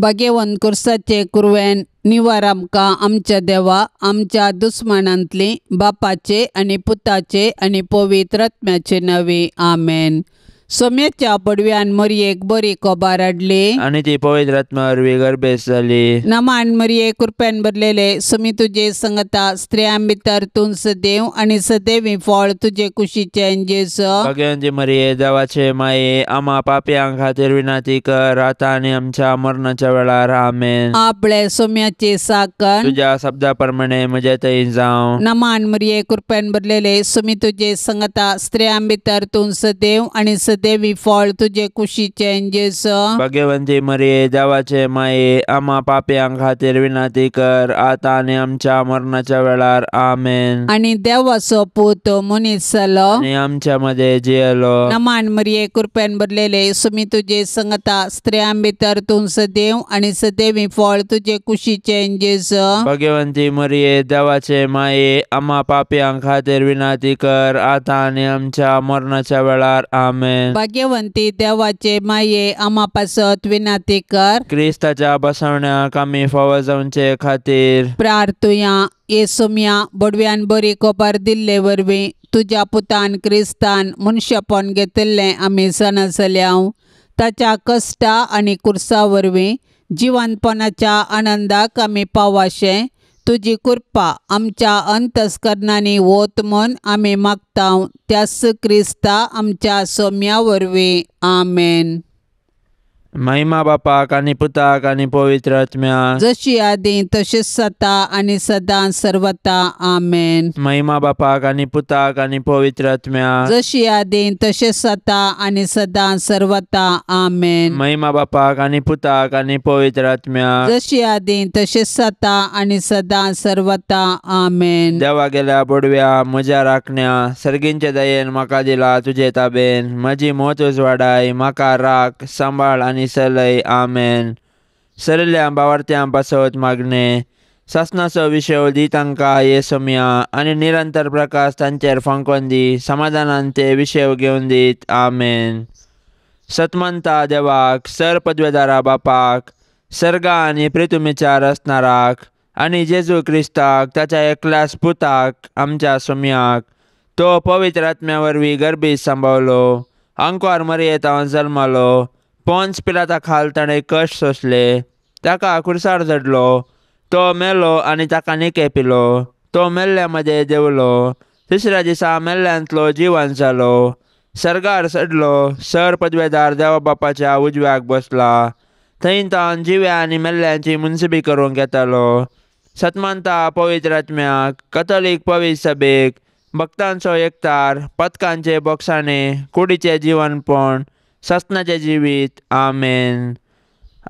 भाग्यवंत कुर्साचे कुरवेन निवार आमकां आमच्या देवा आमच्या दुस्मानांतली बापाचे आनी पुताचे आनी पवित्र आत्म्याचे नांवे आमेन. सोम्याच्या पडव्यान मरयेक बरी कोबार हाडली आनी ती पवित्र आत्म्या वरवीं गर्भेस्त जाली. नमान मरये कृपेन भरलेले सुमी तुजे संगता स्त्रियां भितर तूं सदैव आनी सदैवी फळ तुजे कुशीचें जेजू. भाग्यवंती मरिये देवाचे माये आमा पापयां खातीर विनंती कर आतां आनी आमच्या मरणाच्या वेळार आमेन. आपले सोम्याचे साकन तुज्या शब्दा प्रमाणे म्हजे थंय जावं. नमान मरिये कृपेन भरलेले सुमी तुजे संगता स्त्रियां भितर तूं सदैव आनी सदैवी फळ तुजे कुशीचें जेजू. भाग्यवंती मरिये देवाचे माये आमा पापयां खातीर विनंती कर आतां आनी आमच्या मरणाच्या वेळार आमेन. आनी देवाचो पूत मनीस जालो आनी आमच्या मध्ये जियेलो. नमान मरिये कृपेन भरलेले सुमी तुजे संगता स्त्रियां भितर तूं सदैव आनी सदैवी फळ तुजे कुशीचें जेजू. भाग्यवंती मरिये देवाचे माये आमा पापयां खातीर विनंती कर आतां आनी आमच्या मरणाच्या वेळार आमेन. भाग्यवंती देवाचे माये आमा पासत विनंती कर. क्रिस्ताच्या बसवण्याक आमी फावो जावचे खातीर प्रार्थुया. ये सोम्या बडव्यान बरी कोबार दिल्ले वरवीं तुज्या पुतान क्रिस्तान मनशापण घेतिल्लें आमी जाणा जाल्या. ताच्या कश्टा आनी कुर्सा वरवीं जिवनपणाच्या आनंदाक आमी पावाशें तुजी कृपा आमच्या अंतस्करणांनी वत म्हूण आमी मागता त्याच क्रिस्ता आमच्या सोम्या वरवीं आमेन. महिमा बापाक आनी पुताक आनी पवित्र आत्म्याक जशी आदी तशीच सता आनी सदां सर्वता आमेन. महिमा बापाक आनी पुताक आनी पवित्र आत्म्याक जशी आदी तशीच सता आनी सदां सर्वता आमेन. महिमा बापाक आनी पुताक आनी पवित्र आत्म्याक जशी आदी तशीच सता आनी सदां सर्वता आमेन. देवा गेल्या बोडव्या म्हज्या राखण्या सर्गींचे दयेन म्हाका दिला तुजे ताबेन म्हजी मोत उजवाडाय म्हाका राख सांबाळ आनी सलय आमेन. सरल्या बावार्थ्यां पासत मागणे सासनाचो विशय दी तांकां ये सोम्या आनी निरंतर प्रकाश तांचेर फांकोन दी समाधानान ते विशय घेवन दीत आमेन. सतमंता देवाक सर पदवेदारा बापाक सर्गा आनी प्रितुमीच्या रचणाराक आनी जेजू क्रिस्ताक ताच्या एकल्याच पुताक आमच्या सोम्याक तो पवित्र आत्म्या वरवीं गर्भीत सांबावलो अंकवार मरयेतावन जल्मालो पोन्स पिलाता खाल ताणें कश्ट सोंसले ताका खुर्सार चडलो तो मेलो आनी ताका निके पिलो तो मेल्ल्या मदें देंवलो तिसऱ्या दिसा मेल्ल्यांतलो जिवन जालो सर्गार चडलो सर पदवेदार देवा बापाच्या उजव्याक बसला थंय तावन जिव्या आनी मेल्ल्यांची मुनसिबी करूंक येतालो. सतमानता पवित्र आत्म्याक कथोलीक पवित्र सभेक भक्तांचो एकतार पदकांचे बोक्साणे कुडीचें जिवनपण सासनाचें जिवीत आमेन.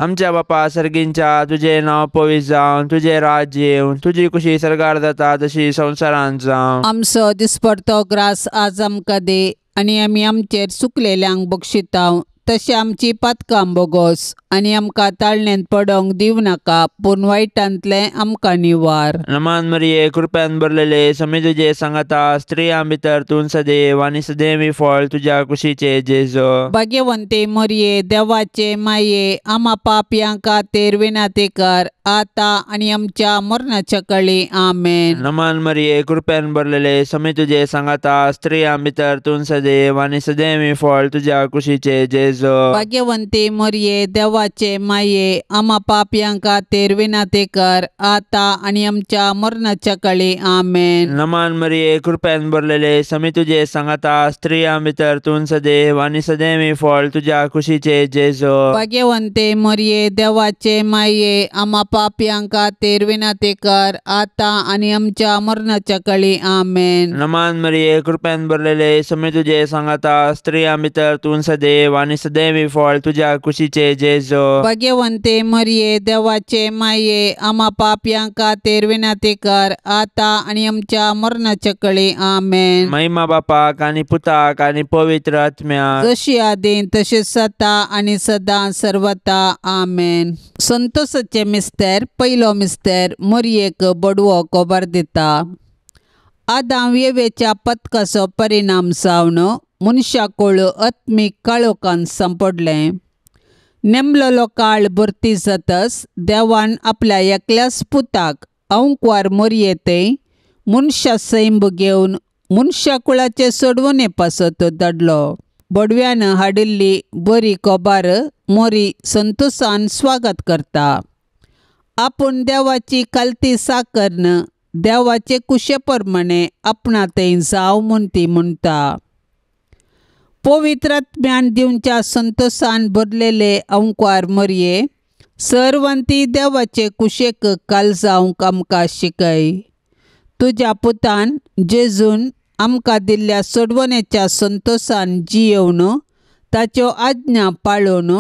आमच्या बापा सर्गींच्या तुजें नांव पवित्र जावं तुजें राज्य येवं तुजी कुशी सर्गार जाता तशी संवसारांत जावं. आमचो दिसपडतो ग्रास आज आमकां दी आनी आमी आमचेर चुकलेल्यांक बक्षिताव तशें आमची पातकां बोगोस आनी आमकां ताळण्यांत पडोंक दिवं नाका पूण वायटांतलें आमकां निवार. नमान मरिये कृपेन भरलेले समी तुजे सांगाता स्त्रियां भितर तूं सदैव आनी सदैवी फळ तुज्या कुशीचे जेजू. भाग्यवंती मरिये देवाचे माये आमा पापयां खातीर विनंती कर आतां आनी आमच्या मरणाच्या कळी आमेन. नमान मरिये कृपेन भरलेले समी तुजे सांगाता स्त्रियां भितर तूं सदैव आनी सदैवी फळ तुज्या कुशीचे जेजू. भाग्यवंती मरिये देवाचे माये आमा पापयां खातीर विनंती कर आतां आनी आमच्या मरणाच्या कळी आमेन. नमान मरिये कृपेन भरलेले समी तुजे सांगाता स्त्रियां भितर तूं सदैव आनी सदैवी फळ तुज्या कुशीचे जेजू. भाग्यवंती मरिये देवाचे माये आमा पापयां खातीर विनंती कर आतां आनी आमच्या मरणाच्या कळी आमेन. नमान मरिये कृपेन भरलेले समी तुजे सांगाता स्त्रियां भितर तूं सदैव आनी सदैवी फळ तुज्या कुशीचे जेजू. भाग्यवंती मरिये देवाचे माये आमा पापयां खातीर विनंती कर आतां आनी आमच्या मरणाच्या कळी आमेन. महिमा बापाक आनी पुताक आनी पवित्र आत्म्याक जशी आदी तशीच सता आनी सदां सर्वता आमेन. संतोषाचे मिस्तेर पयलो मिस्तेर मरियेक बडवो कोबार दिता. आदाम येवेच्या पथकाचो परिणाम जावन मनशाकूळ आत्मीक काळोखान सांपडलें. नेमलेलो काळ भरती जातच देवान आपल्या एकल्याच पुताक अंकवार मोरयेते मनशा सैंब घेवन मनशा कुळाचे सोडवणे पासत धाडलो. बडव्यान हाडिल्ली बरी खबर मोरी संतोषान स्वागत करता. आपूण देवाची खालती साकरन देवाचे कुशे प्रमाणे आपणा थंय जावं म्हूण ती म्हणटा. पवित्र आत्म्यान दिवच्या संतोषान भरलेले अंकवार मोरये सर्वांती देवाचे कुशेक काल जावंक आमकां शिकय. तुज्या पुतान जेजून आमकां दिल्ल्या सोडवणेच्या संतोषान जियेवन ताच्यो आज्ञा पाळून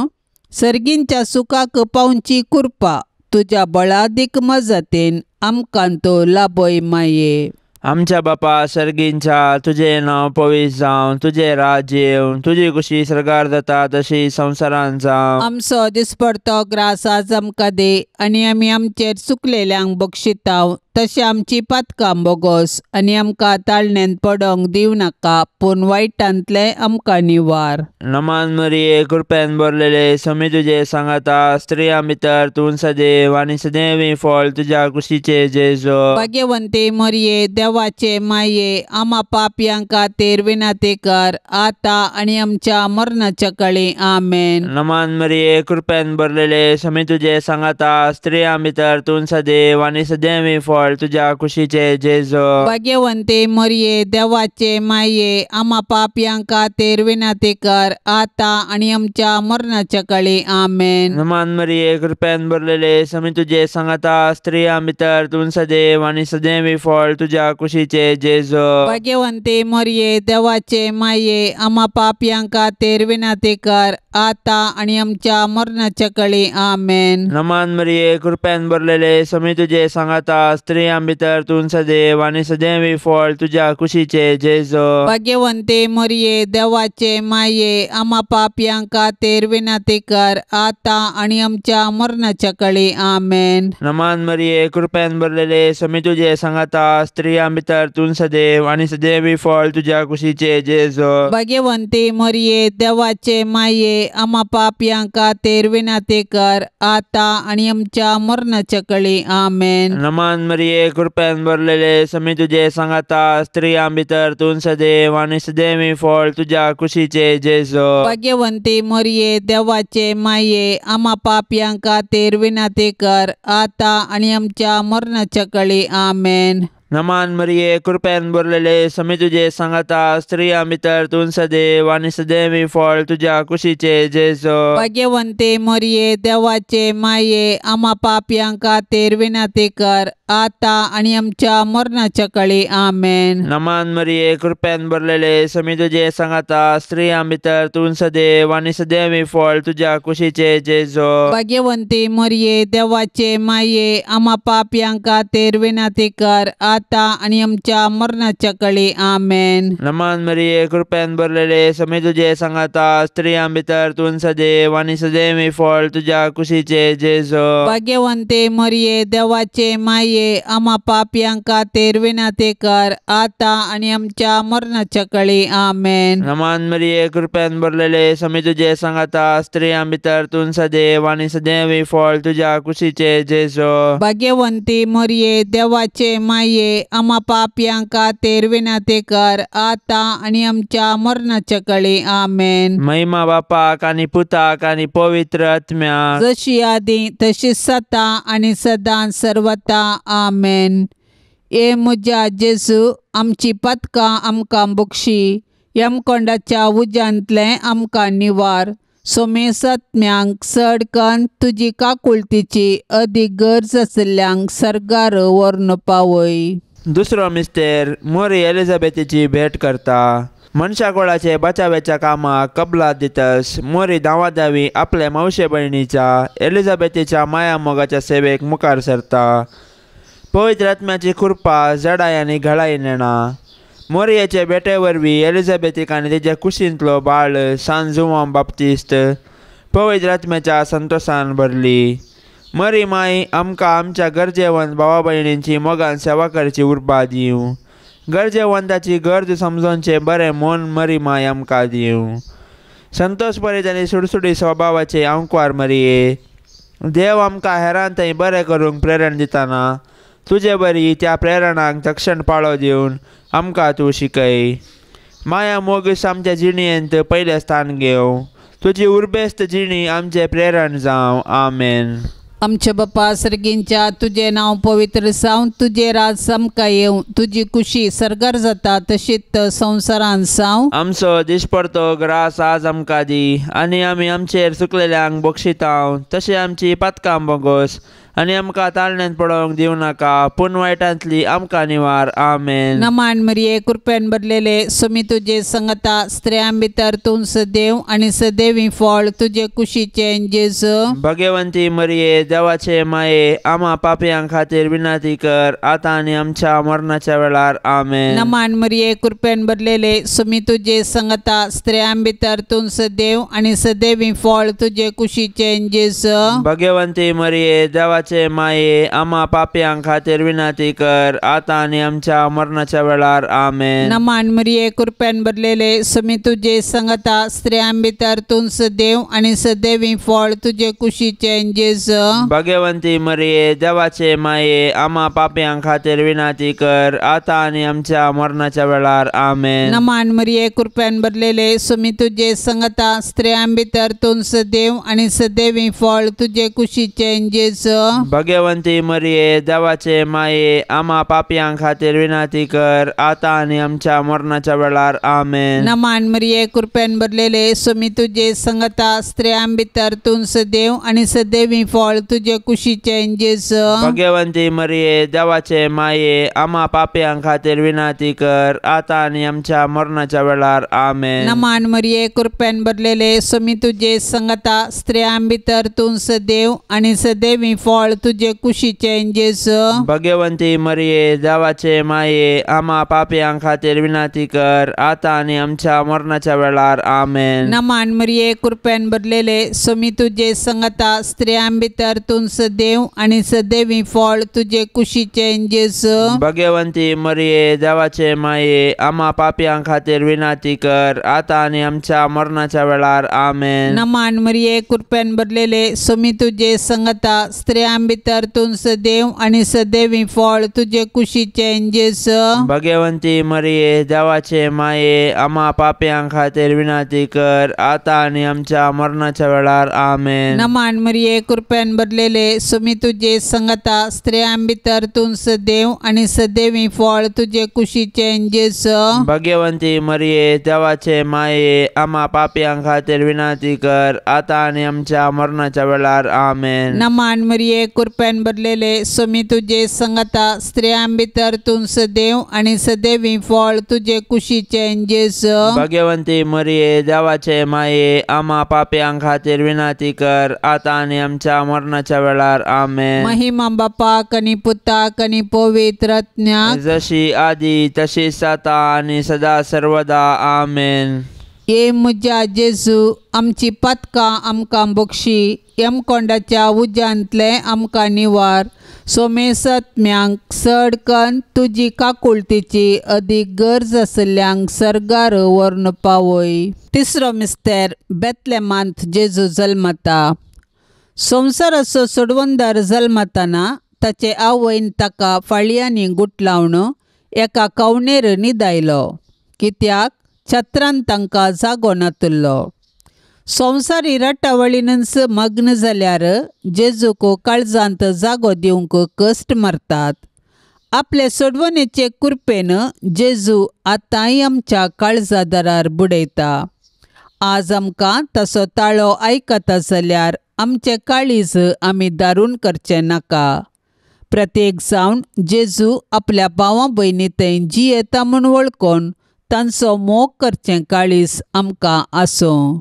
सर्गींच्या सुखाक पावची कृपा तुज्या बळादीक मजतीन आमकां तो लाभय माये. आमच्या बापा सर्गींच्या तुजें नांव पवित्र जावं, तुजें राज्य येवं, तुजी कुशी सर्गार जाता तशी संवसारांत जावं. आमचो दिसपडतो ग्रास आज आमकां दी आनी आमी आमचेर चुकलेल्यांक बक्षिताव तशें आमची पातकां बोगोस आनी आमकां ताळण्यांत पडोंक दिवं नाका पूण वायटांतलें आमकां निवार. नमान मरिये कृपेन भरलेले स्वामी तुजे सांगाता, स्त्रियां भितर तूं सदैव आनी सदैवी फळ तुज्या कुशीचे जेजू. भाग्यवंती मरिये देवाचे माये आमा पापयां खातीर विनंती कर आतां आनी आमच्या मरणाच्या काळी. आमेन. नमान मरिये कृपेन भरलेले स्वामी तुजे सांगाता, स्त्रियां भितर तूं सदैव आनी सदैवी फळ तुज्या कुशीचे जेजू. भाग्यवंती मरिये देवाचे माये आमा पापयां खातीर विनंती कर आतां आनी आमच्या मरणाच्या काळी. आमेन. नमान मरिये कृपेन भरलेले स्वामी तुजे सांगाता, स्त्रियां भितर तूं सदैव आनी सदैवी फळ तुज्या कुशीचे जेजू. भाग्यवंती मरिये देवाचे माये आमा पापयां खातीर विनंती कर आतां आनी आमच्या मरणाच्या काळी. आमेन. नमान मरिये कृपेन भरलेले स्वामी तुजे सांगाता, स्त्रियां भितर तूं सदैव आनी सदैवी फळ तुज्या कुशीचे जेजू. भाग्यवंती मरिये देवाचे माये आमा पापयां खातीर विनंती कर आतां आनी आमच्या मरणाच्या काळी. आमेन. नमान मरिये कृपेन भरलेले स्वामी तुजे सांगाता, स्त्रियां भितर तूं सदैव आनी सदैवी फळ तुज्या कुशीचे जेजू. भाग्यवंती मरिये देवाचे माये आमा पापयां खातीर विनंती कर आतां आनी आमच्या मरणाच्या काळी. आमेन. नमान मरिये कृपेन भरलेले स्वामी तुजे सांगाता, स्त्रियां भितर तूं सदैव आनी सदैवी फळ तुज्या कुशीचे जेजू. भाग्यवंती मरिये देवाचे माये आमा पापयां खातीर विनंती कर आतां आनी आमच्या मरणाच्या काळी. आमेन. नमान मरिये कृपेन भरलेले स्वामी तुजे सांगाता, स्त्रियां भितर तूं सदैव आनी सदैवी फळ तुज्या कुशीचे जेजू. भाग्यवंती मरिये देवाचे माये आमा पापयां खातीर विनंती कर आतां आनी आमच्या मरणाच्या काळी. आमेन. नमान मरिये कृपेन भरलेले स्वामी तुजे सांगाता, स्त्रियां भितर तूं सदैव आनी सदैवी फळ तुज्या कुशीचे जेजू. भाग्यवंती मरिये देवाचे माये आमा पापयां खातीर विनंती कर आतां आनी आमच्या मरणाच्या काळी. आमेन. नमान मरिये कृपेन भरलेले स्वामी तुजे सांगाता, स्त्रियां भितर तूं सदैव आनी सदैवी फळ तुज्या कुशीचे जेजू. भाग्यवंती मरिये देवाचे माये आमा पापयां खातीर विनंती कर आतां आनी आमच्या मरणाच्या काळी. आमेन. नमान मरिये कृपेन भरलेले स्वामी तुजे सांगाता, स्त्रियां भितर तूं सदैव आनी सदैवी फळ तुज्या कुशीचे जेजू. भाग्यवंती मरिये देवाचे माये आमा पापयां खातीर विनंती कर आतां आनी आमच्या मरणाच्या काळी. आमेन. महिमा बापाक आनी पुताक आनी पवित्र आत्म्याक, जशी आदी तशी सता आनी सदां सर्वता. आमेन. ए म्हज्या जेजू आमची पातकां आमकां बक्षी, यमकोंडाच्या उज्यांतलें आमकां निवार, सोमेसात्म्यांक चड कन्न तुजी काकुळतीची अदीक गरज आशिल्ल्यांक सर्गार व्हरून पावय. दुसरो मिस्तेर मोरी एलिझाबेथीची भेट करता. मनशाकोळाचे बचाव्याच्या कामाक कबलात दितस मोरी धांवाधावी आपल्या मावशे भयणीच्या एलिझाबेथीच्या माया मोगाच्या सेवेक मुखार सरता. पवित्र आत्म्याची कृपा जडाय आनी घळाय नेणा. मोरयेचे भेटे वरवीं एलिझाबेथीक आनी तिच्या कुशींतलो बाळ सान जुवांव बाप्तिस्त पवित्र आत्म्याच्या संतोषान भरली. मरी माई आमकां आमच्या गरजेवंत भावा भयणींची मोगान सेवा करची उर्बा दिवं. गरजेवंताची गरज समजोवचें बरें मन मरी माय आमकां दिवं. संतोष बरें आनी सुडसुडी स्वभावाचे आंकवार मरिये देव आमकां हेरान थंय बरें करूंक प्रेरण दिताना तुजे बरी त्या प्रेरणांक तक्षण पाळो दिवन आमकां तूं शिकय. माया मोगीस आमच्या जिणेंत पयलें स्थान घेवं तुजी उर्बेस्त जिणी आमचें प्रेरण जावं. आमेन. आमच्या बापा सर्गींच्या तुजें नांव पवित्र जावं तुजें राज आमकां येवं तुजी कुशी सर्गार जाता तशीच संवसारांत जावं. आमचो दिसपडतो ग्रास आज आमकां दी आनी आमी आमचेर चुकलेल्यांक बक्षितांव तशें आमची पातकां बोगोस आनी आमकां ताळण्यांत पडोवंक दिवं नाका पूण वायटांतली आमकां निवार. आमेन. नमान मरिये कृपेन भरलेले सुमी तुजे संगता स्त्रियां भितर तूं सदैव आनी सदैवी फळ तुजे कुशीचें जेजू. भगवंती मरिये देवाचे माये आमा पापयां खातीर विनंती कर आतां आनी आमच्या मरणाच्या वेळार. आमेन. नमान मरिये कृपेन भरलेले सुमी तुजे संगता स्त्रियां भितर तूं सदैव आनी सदैवी फळ तुजे कुशीचें जेजू. भगवंती मरिये देवाचे माये आमा पापयां खातीर विनंती कर आतां आनी आमच्या मरणाच्या वेळार. आमेन. नमान मरिये कृपेन भरलेले सुमी तुजे संगता स्त्रियां भितर तूं सदैव आनी सदैवी फळ तुजे कुशीचें जेजू. भगवंती मरिये देवाचे माये आमा पापयां खातीर विनंती कर आतां आनी आमच्या मरणाच्या वेळार. आमेन. नमान मरिये कृपेन भरलेले सुमी तुजे संगता स्त्रियां भितर तूं सदैव आनी सदैवी फळ तुजे कुशीचें जेजू. भगवंती मरिये देवाचे माये आमा पापयां खातीर विनंती कर आतां आनी आमच्या मरणाच्या वेळार. आमेन. नमान मरिये कृपेन भरलेले सुमी तुजे संगता स्त्रियां भितर तूं सदैव आनी सदैवी फळ तुजे कुशीचें जेजू. भगवंती मरिये देवाचे माये आमा पापयां खातीर विनंती कर आतां आनी आमच्या मरणाच्या वेळार. आमेन. नमान मरिये कृपेन भरलेले सुमी तुजे संगता स्त्रियां भितर तूं सदैव आनी सदैवी फळ तुजे कुशीचें जेजू. भगवंती मरिये देवाचे माये आमा पापयां खातीर विनंती कर आतां आनी आमच्या मरणाच्या वेळार. आमेन. नमान मरिये कृपेन भरलेले सुमी तुजे संगता स्त्रियां भितर तूं सदैव आनी सदैवी फळ तुजे कुशीचें जेजू. भगवंती मरिये देवाचे माये आमा पापयां खातीर विनंती कर आतां आनी आमच्या मरणाच्या वेळार. आमेन. नमान मरिये कृपेन भरलेले सुमी तुजे संगता स्त्रियां भितर तूं सदैव आनी सदैवी फळ तुजे कुशीचें जेजू. भगवंती मरिये देवाचे माये आमा पापयां खातीर विनंती कर आतां आनी आमच्या मरणाच्या वेळार. आमेन. नमान मरिये कृपेन भरलेले सुमी तुजे संगता स्त्रियां भितर तूं सदैव आनी सदैवी फळ तुजे कुशीचें जेजू. भगवंती मरिये देवाचे माये आमा पापयां खातीर विनंती कर आतां आनी आमच्या मरणाच्या वेळार. आमेन. नमान मरिये कृपेन भरलेले सुमी तुजे संगता स्त्रियां भितर तूं सदैव आनी सदैवी फळ तुजे कुशीचें जेजू. भगवंती मरिये देवाचे माये आमा पापयां खातीर विनंती कर आतां आनी आमच्या मरणाच्या वेळार. आमेन. महिमा बापाक आनी पुताक आनी पवित्र आत्म्याक जशी आदी तशीच आतां आनी सदा सर्वदा. आमेन. ये म्हज्या जेजू आमची पातकां आमकां बक्षी यमकोंडाच्या उज्यांतलें आमकां निवार सोमेसत्म्यांक चड कन्न तुजी काकुळतीची अदीक गरज आशिल्ल्यांक सर्गार व्हरून पावय. तिसरो मिस्तेर बेतलेमांत जेजू जल्मता. संवसाराचो सोडवणदार जल्मताना ताचे आवयन ताका फाळयांनी गुटलावन एका कवणेर न्हिदायलो कित्याक छत्रान तांकां जागो नातिल्लो. संवसारी रटावळीनच मग्न जाल्यार जेजूक काळजांत जागो दिवंक कश्ट मारतात. आपले सोडवणेचे कृपेन जेजू आतांय आमच्या काळजा दारार बुडयता. आज आमकां तसो ताळो आयकता जाल्यार आमचें काळीज आमी दारून करचें नाका. प्रत्येक जावन जेजू आपल्या भावा भयणी थंय जियेता म्हूण वळखून तांचो मोग करचें काळीज आमकां आसूं.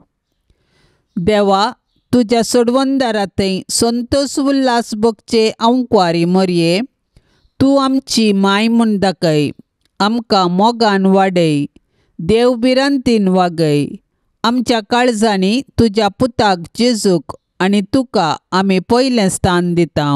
देवा तुज्या सोडवणदारा थंय संतोष उल्हास भोगचे आंकवारी मरये तूं आमची माय म्हूण दाखय. आमकां मोगान वाडय, देव भिरांतीन वागय. आमच्या काळजांनी तुज्या पुताक जेजूक आनी तुका आमी पयलें स्थान दिता.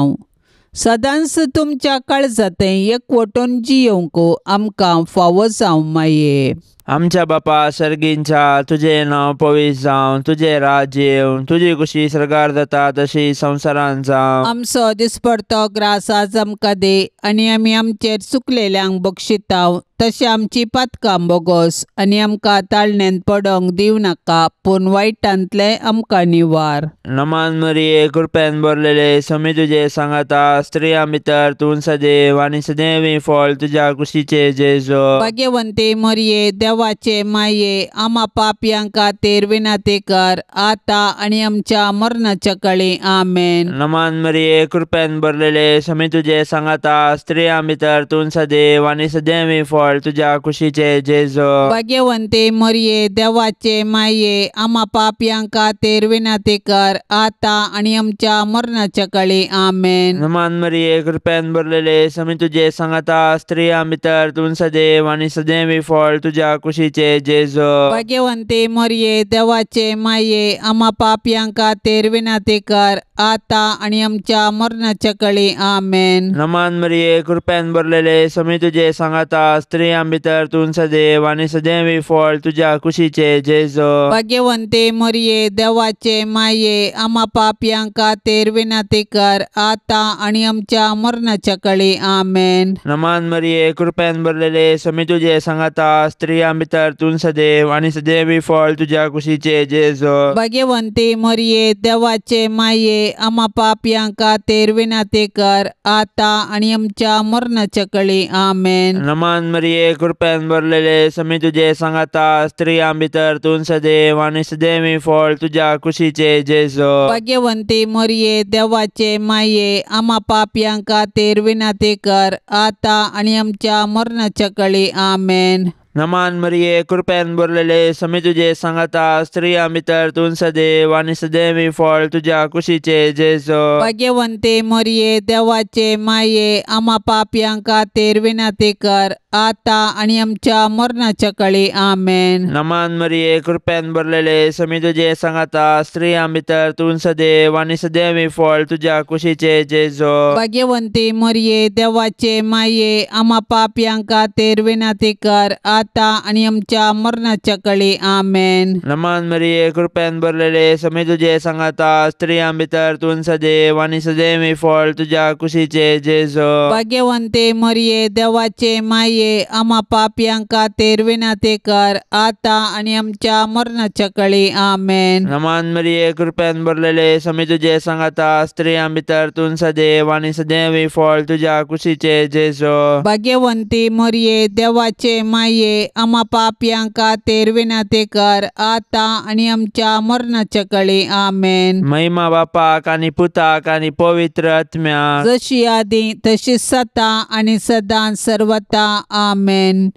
सदांच तुमच्या काळजांत एकवटून जियोवंक आमकां फावो जावं माये. आमच्या बापा सर्गींच्या तुजें नांव पवित्र जावं, तुजें राज्य येवं, तुजी कुशी सर्गार जाता तशी संवसारांत जावं। आमचो दिसपडतो ग्रास आज आमकां दी आनी आमी आमचेर चुकलेल्यांक बक्षिताव तशें आमची पातकां बोगोस आनी आमकां ताळण्यांत पडोंक दिवं नाका पूण वायटांतलें आमकां निवार। नमान मरिये कृपेन भरलेले स्वामी तुजे सांगाता, स्त्रियां भितर तूं सदैव आनी सदैवी फळ तुज्या कुशीचे जेजू। भाग्यवंती मरिये देवाचे माये आमा पापयां खातीर विनंती कर आतां आनी आमच्या मरणाच्या काळी। आमेन। नमान मरिये कृपेन भरलेले स्वामी तुजे सांगाता, स्त्रियां भितर तूं सदैव आनी सदैवी फळ तुज्या कुशीचे जेजू। भाग्यवंती मरिये देवाचे माये आमा पापयां खातीर विनंती कर आतां आनी आमच्या मरणाच्या काळी। आमेन। नमान मरिये कृपेन भरलेले स्वामी तुजे सांगाता, स्त्रियां भितर तूं सदैव आनी सदैवी फळ तुज्या कुशीचे जेजू। भाग्यवंती मरिये देवाचे माये आमा पापयां खातीर विनंती कर आतां आनी आमच्या मरणाच्या काळी। आमेन। नमान मरिये कृपेन भरलेले स्वामी तुजे सांगाता, स्त्रियां भितर तूं सदैव आनी सदैवी फळ तुज्या कुशीचे जेजू। भाग्यवंती मरिये देवाचे माये आमा पापयां खातीर विनंती कर आतां आनी आमच्या मरणाच्या काळी। आमेन। नमान मरिये कृपेन भरलेले स्वामी तुजे सांगाता, स्त्रियां भितर तूं सदैव आनी सदैवी फळ तुज्या कुशीचे जेजू। भाग्यवंती मरिये देवाचे माये आमा पापयां खातीर विनंती कर आतां आनी आमच्या मरणाच्या काळी। आमेन। नमान मरिये कृपेन भरलेले स्वामी तुजे सांगाता, स्त्रियां भितर तूं सदैव आनी सदैवी फळ तुज्या कुशीचे जेजू। भाग्यवंती मरिये देवाचे माये आमा पापयां खातीर विनंती कर आतां आनी आमच्या मरणाच्या काळी। आमेन। नमान मरिये कृपेन भरलेले स्वामी तुजे सांगाता, स्त्रियां भितर तूं सदैव आनी सदैवी फळ तुज्या कुशीचे जेजू। भाग्यवंती मरिये देवाचे माये आमा पापयां खातीर विनंती कर आतां आनी आमच्या मरणाच्या काळी। आमेन। नमान मरिये कृपेन भरलेले स्वामी तुजे सांगाता, स्त्रियां भितर तूं सदैव आनी सदैवी फळ तुज्या कुशीचे जेजू। भाग्यवंती मरिये देवाचे माये आमा पापयां खातीर विनंती कर आतां आनी आमच्या मरणाच्या काळी। आमेन। नमान मरिये कृपेन भरलेले स्वामी तुजे सांगाता, स्त्रियां भितर तूं सदैव आनी सदैवी फळ तुज्या कुशीचे जेजू। भाग्यवंती मरिये देवाचे माये आमा पापयां खातीर विनंती कर आतां आनी आमच्या मरणाच्या काळी। आमेन। नमान मरिये कृपेन भरलेले स्वामी तुजे सांगाता, स्त्रियां भितर तूं सदैव आनी सदैवी फळ तुज्या कुशीचे जेजू। भाग्यवंती मरिये देवाचे माये आमा पापयां खातीर विनंती कर आतां आनी आमच्या मरणाच्या काळी। आमेन। महिमा बापाक आनी पुताक आनी पवित्र आत्म्याक, जशी आदी तशी सता आनी सदां सर्वता। आमेन।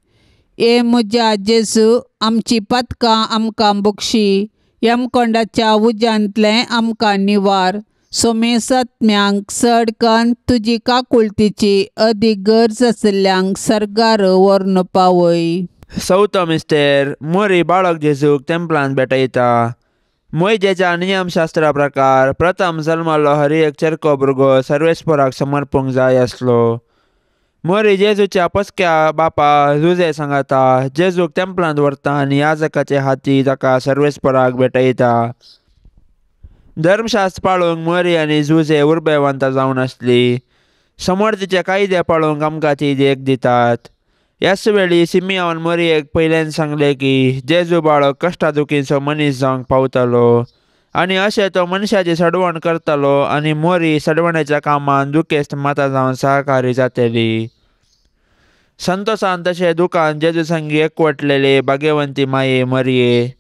ए म्हज्या जेजू आमची पातकां आमकां बक्षी, यमकोंडाच्या उज्यांतलें आमकां निवार, सोमेसत्म्यांक चड कन्न तुजी काकुळतीची अदीक गरज आशिल्ल्यांक सर्गार व्हरून पावय। चवथो मिस्तेर मोरी बाळक जेजूक तेंपलान भेटयता। मोयजेच्या नियमशास्त्रा प्रकार प्रथम जल्मालो हर एक चेरको भुरगो सर्वेस्पराक समर्पूंक जाय आसलो। मोरी जेजूच्या पसक्या बापा जुजे सांगाता जेजूक तेंपलांत व्हरता आनी याजकाचे हाती ताका सर्वेस्पराक भेटयता। धर्मशास्त्र पाळूंक मोरी आनी जुजे उर्बेवंत जावन आसली। समर्थीचे कायदे पाळूंक आमकां ती देख दितात। ह्याच वेळी सिमियान मोरयेक पयल्यान सांगलें की जेजू बाळक कश्टा दुखीचो मनीस जावंक पावतलो आनी अशें तो मनशाची सडवण करतलो आनी मोरी सडवणेच्या कामान दुखेस्त माता जावन सहकारी जातली। संतोसान तशें दुकान जेजू संगी एकवटलेले भाग्यवंती माये मरये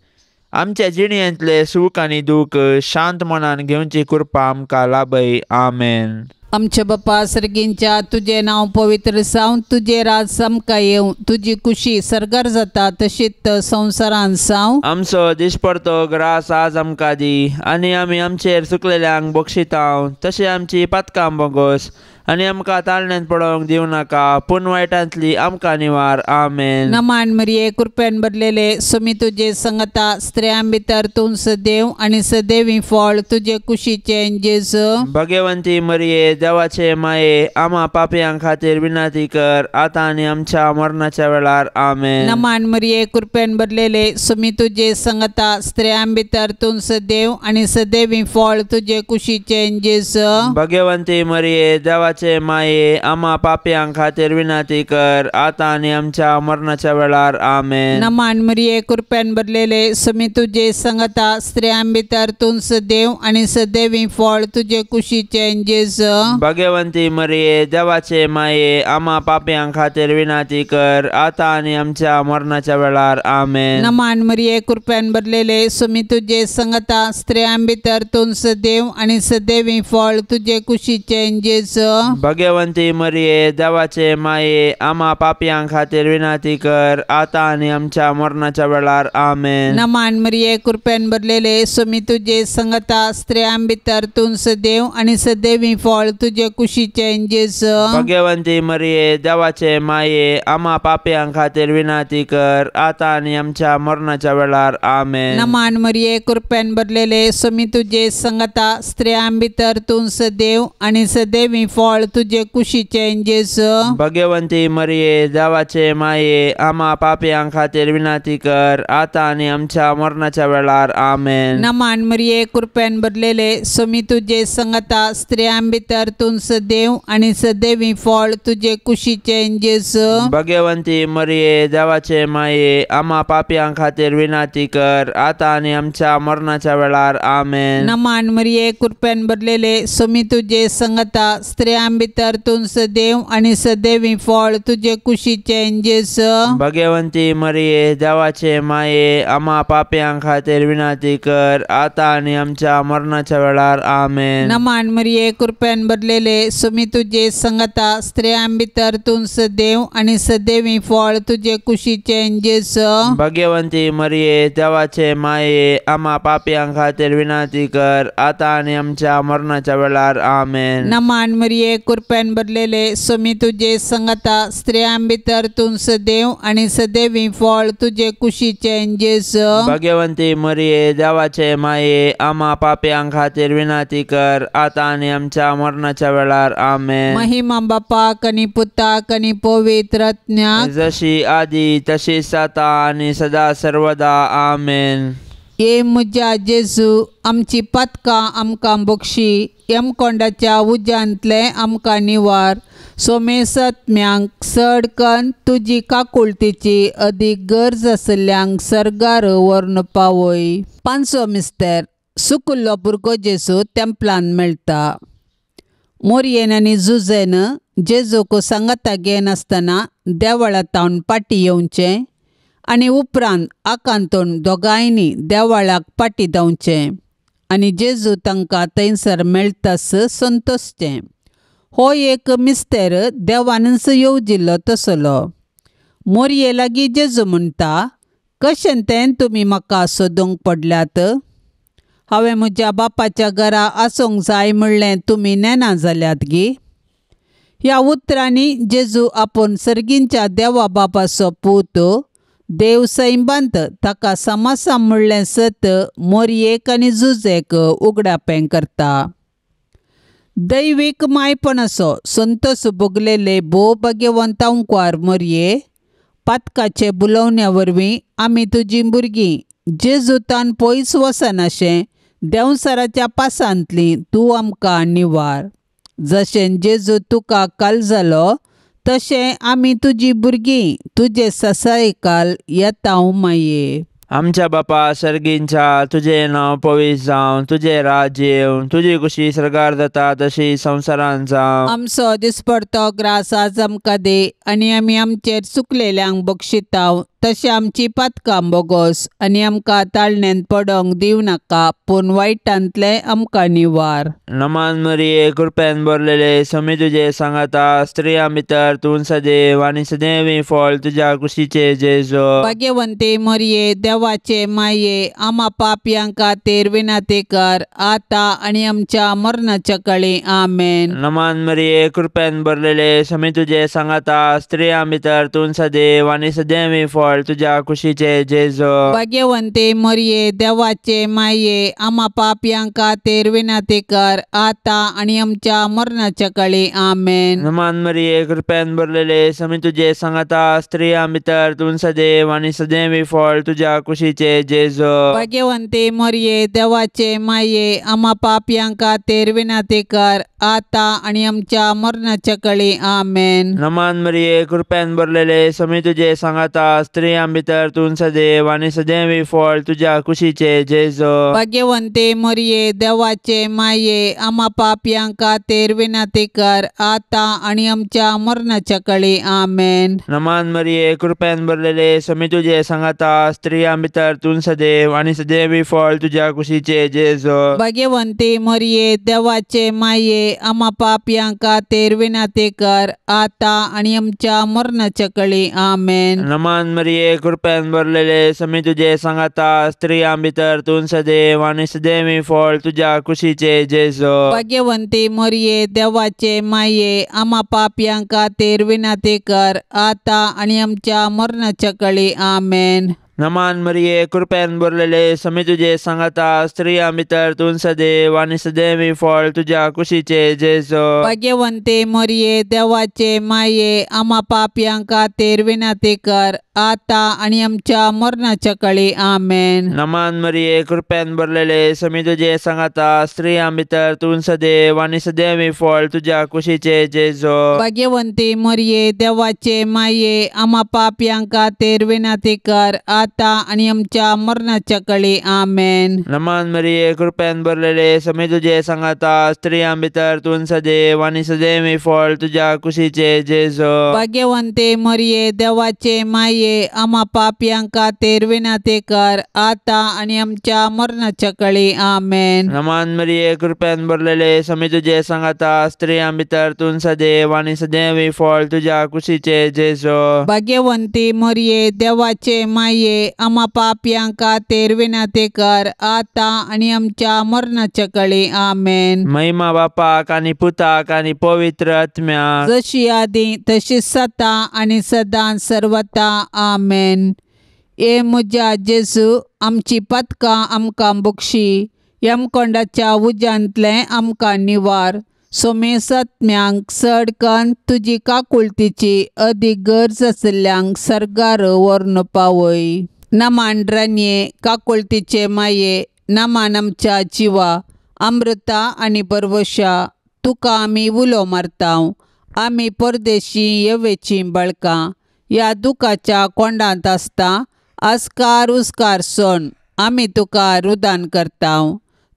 आमच्या जिणेंतले सूख आनी दूख शांत मनान घेवची कृपा आमकां लाभय। आमेन। आमच्या बापा सर्गींच्या तुजें नांव पवित्र जावं, तुजें राज आमकां येवं, तुजी कुशी सर्गार जाता तशीच संवसारांत जावं। आमचो दिसपडतो ग्रास आज आमकां दी आनी आमी आमचेर चुकलेल्यांक बक्षितांव तशें आमची पातकां बोगोस आनी आमकां ताळण्यांत पडोवंक दिवं नाका, पूण वायटांतली आमकां निवार. आमेन. नमान मरिये, कृपेन भरलेले, स्वामी तुजे संगता, स्त्रियां भितर तूं सदैव आनी सदैवी फळ तुजे कुशीचें जेजू. भगवंती मरिये, देवाचे माये, आमा पापयां खातीर विनंती कर, आतां आनी आमच्या मरणाच्या वेळार. आमेन. नमान मरिये, कृपेन भरलेले, स्वामी तुजे संगता, स्त्रियां भितर तूं सदैव आनी सदैवी फळ तुजे कुशीचें जेजू. भगवंती मरिये, देवाचे माये, आमा पापयां खातीर विनंती कर, आतां आनी आमच्या मरणाच्या वेळार. आमेन. नमान मरिये, कृपेन भरलेले, स्वामी तुजे संगता, स्त्रियां भितर तूं सदैव आनी सदैवी फळ तुजे कुशीचें जेजू. भगवंती मरिये, देवाचे माये, आमा पापयां खातीर विनंती कर, आतां आनी आमच्या मरणाच्या वेळार. आमेन. नमान मरिये, कृपेन भरलेले, स्वामी तुजे संगता, स्त्रियां भितर तूं सदैव आनी सदैवी फळ तुजे कुशीचें जेजू. भगवंती मरिये, देवाचे माये, आमा पापयां खातीर विनंती कर, आतां आनी आमच्या मरणाच्या वेळार. आमेन. नमान मरिये, कृपेन भरलेले, स्वामी तुजे संगता, स्त्रियां भितर तूं सदैव आनी सदैवी फळ तुजे कुशीचें जेजू. भगवंती मरिये, देवाचे माये, आमा पापयां खातीर विनंती कर, आतां आनी आमच्या मरणाच्या वेळार. आमेन. नमान मरिये, कृपेन भरलेले, स्वामी तुजे संगता, स्त्रियां भितर तूं सदैव आनी सदैवी फळ तुजे कुशीचें जेजू. भगवंती मरिये, देवाचे माये, आमा पापयां खातीर विनंती कर, आतां आनी आमच्या मरणाच्या वेळार. आमेन. नमान मरिये, कृपेन भरलेले, स्वामी तुजे संगता, स्त्रियां भितर तूं सदैव आनी सदैवी फळ तुजे कुशीचें जेजू. भगवंती मरिये, देवाचे माये, आमा पापयां खातीर विनंती कर, आतां आनी आमच्या मरणाच्या वेळार. आमेन. नमान मरिये, कृपेन भरलेले, स्वामी तुजे संगता, स्त्रियां भितर तूं सदैव आनी सदैवी फळ तुजे कुशीचें जेजू. भगवंती मरिये, देवाचे माये, आमा पापयां खातीर विनंती कर, आतां आनी आमच्या मरणाच्या वेळार. आमेन. नमान मरिये, कृपेन भरलेले, स्वामी तुजे संगता, स्त्रियां भितर तूं सदैव आनी सदैवी फळ तुजे कुशीचें जेजू. भगवंती मरिये, देवाचे माये, आमा पापयां खातीर विनंती कर, आतां आनी आमच्या मरणाच्या वेळार. आमेन. नमान मरिये, कृपेन भरलेले, स्वामी तुजे संगता, स्त्रियां भितर तूं सदैव आनी सदैवी फळ तुजे कुशीचें जेजू. भगवंती मरिये, देवाचे माये, आमा पापयां खातीर विनंती कर, आतां आनी आमच्या मरणाच्या वेळार. आमेन. महिमा बापाक आनी पुताक आनी पवित्र आत्म्याक, जशी आदी तशीच आतां आनी सदा सर्वदा. आमेन. ये म्हज्या जेजू, आमची पातकां आमकां बक्षी, यमकोंडाच्या उज्यांतलें आमकां निवार, सोमेसत्म्यांक चड कन्न तुजी काकुळतीची अदीक गरज आशिल्ल्यांक सर्गार व्हरून पावय. पांचवो मिस्तेर, सुकुल्लो भुरगो जेजू तेंपलान मेळटा. मोरयेन आनी जुजेन जेजूक सांगाता घेनासतना देवळा तावन पाटी येवचें आनी उपरांत आकांतून दोगांयनी देवळाक पाटी धांवचें आनी जेजू तांकां थंयसर मेळटास संतोशचें. हो एक मिस्तेर देवानच येवजिल्लो तसलो. मोरये लागीं जेजू म्हणटा, कशें तें तुमी म्हाका सोदूंक पडल्यात? हांवें म्हज्या बापाच्या घरा आसूंक जाय म्हणलें तुमी नेना जाल्यात गी? ह्या उतरांनी जेजू आपूण सर्गींच्या देवा बापाचो पूत, देव सैबांत ताका समासा म्हणलें सत मोरयेक आनी जुजेक उगडापें करता. दैवीक मायपणाचो संतोस भोगलेले भोव भाग्यवंत अंकवार मोरये, पातकाचे बुलोवण्या वरवीं आमी तुजीं भुरगीं जेजूतान पयस वचनाशें देंवसराच्या पासांतली तूं आमकां निवार. जशें जेजू तुका काल जालो तशें आमी तुजी भुरगीं तुजे ससायकाल येता माये. आमच्या बापा सर्गींच्या, तुजें नांव पवित्र जावं, तुजें राज्य येवं, तुजी खुशी सर्गार जाता तशी संवसारांत जावं. आमचो दिसपडतो ग्रास आज आमकां दी आनी आमी आमचेर चुकलेल्यांक बक्षिताव तशें आमची पातकां बोगोस आनी आमकां ताळण्यांत पडोंक दिवं नाका, पूण वायटांतलें आमकां निवार. नमान मरिये, कृपेन भरलेले, स्वामी तुजे सांगाता, स्त्रियां भितर तूं सदैव आनी सदैवी फळ तुज्या कुशीचें जेजू. भाग्यवंती मरिये, देवाचे देवाचे माये आमा पापयां खातीर विनंती कर आतां आनी आमच्या मरणाच्या कळी आमेन। नमान मरिये कृपेन भरलेले समी तुजे सांगाता स्त्रियां भितर तूं सदैव आनी सदैवी फळ तुज्या कुशीचे जेजू। भाग्यवंती मरिये देवाचे माये आमा पापयां खातीर विनंती कर आतां आनी आमच्या मरणाच्या कळी आमेन। नमान मरिये कृपेन भरलेले समी तुजे सांगाता स्त्रियां भितर तूं सदैव आनी सदैवी फळ तुज्या कुशीचे जेजू। भाग्यवंती मरिये देवाचे माये आमा पापयां खातीर विनंती कर आतां आनी आमच्या मरणाच्या कळी आमेन। नमान मरिये कृपेन भरलेले समी तुजे सांगाता स्त्रियां भितर तूं सदैव आनी सदैवी फळ तुज्या कुशीचे जेजू। भाग्यवंती मरिये देवाचे माये आमा पापयां खातीर विनंती कर आतां आनी आमच्या मरणाच्या कळी आमेन। नमान मरिये कृपेन भरलेले समी तुजे सांगाता स्त्रियां भितर तूं सदैव आनी सदैवी फळ तुज्या कुशीचे जेजू। भाग्यवंती मरिये देवाचे माये आमा पापयां खातीर विनंती कर आतां आनी आमच्या मरणाच्या कळी आमेन। नमान मरिये कृपेन भरलेले समी तुजे सांगाता स्त्रियां भितर तूं सदैव आनी सदैवी फळ तुज्या कुशीचे जेजू। भाग्यवंती मरिये देवाचे माये आमा पापयां खातीर विनंती कर आतां आनी आमच्या मरणाच्या कळी आमेन। नमान मरिये कृपेन भरलेले समी तुजे सांगाता स्त्रियां भितर तूं सदैव आनी सदैवी फळ तुज्या कुशीचे जेजू। भाग्यवंती मरिये देवाचे माये आमा पापयां खातीर विनंती कर आतां आनी आमच्या मरणाच्या कळी आमेन। नमान मरिये कृपेन भरलेले समी तुजे सांगाता स्त्रियां भितर तूं सदैव आनी सदैवी फळ तुज्या कुशीचे जेजू। भाग्यवंती मरिये देवाचे माये आमा पापयां खातीर विनंती कर आतां आनी आमच्या मरणाच्या कळी आमेन। नमान मरिये कृपेन भरलेले समी तुजे सांगाता स्त्रियां भितर तूं सदैव आनी सदैवी फळ तुज्या कुशीचे जेजू। भाग्यवंती मरिये देवाचे माये आमा पापयां खातीर विनंती कर आतां आनी आमच्या मरणाच्या कळी आमेन। नमान मरिये कृपेन भरलेले समी तुजे सांगाता स्त्रियां भितर तूं सदैव आनी सदैवी फळ तुज्या कुशीचे जेजू। भाग्यवंती मरिये देवाचे माये आमा पापयां खातीर विनंती कर आतां आनी आमच्या मरणाच्या कळी आमेन। महिमा बापाक आनी पुताक आनी पवित्र आत्म्याक, जशी आदी तशी सता आनी सदां सर्वता आमेन। ए म्हज्या जेजू आमची पदकां आमकां बक्षी, यमकोंडाच्या उज्यांतलें आमकां निवार, सोमेसत्म्यांक चड कन्न तुजी काकुळतीची अदीक गरज आशिल्ल्यांक सर्गार व्हरून पावय। नमान रानये काकुळतीचे माये, नमान आमच्या जिवा अमृता आनी बरवशा, तुका आमी उलो मारता, आमी परदेशी येवेचीं बळकां ह्या दुखाच्या कोंडांत आसता आस्कार उस्कार सोण आमी तुका रुदान करता,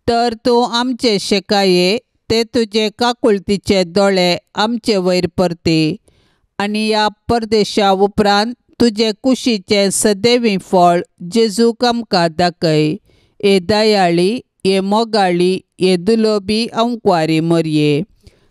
तर तूं आमचे शेकाये ते तुजे काकुळतीचे दोळे आमचे वयर परती आनी ह्या परदेशा उपरांत तुजे कुशीचें सदैवी फळ जेजूक आमकां दाखय। ए दयाळी, ए मोगाळी, ए दुलोबी अंकवारी मरये,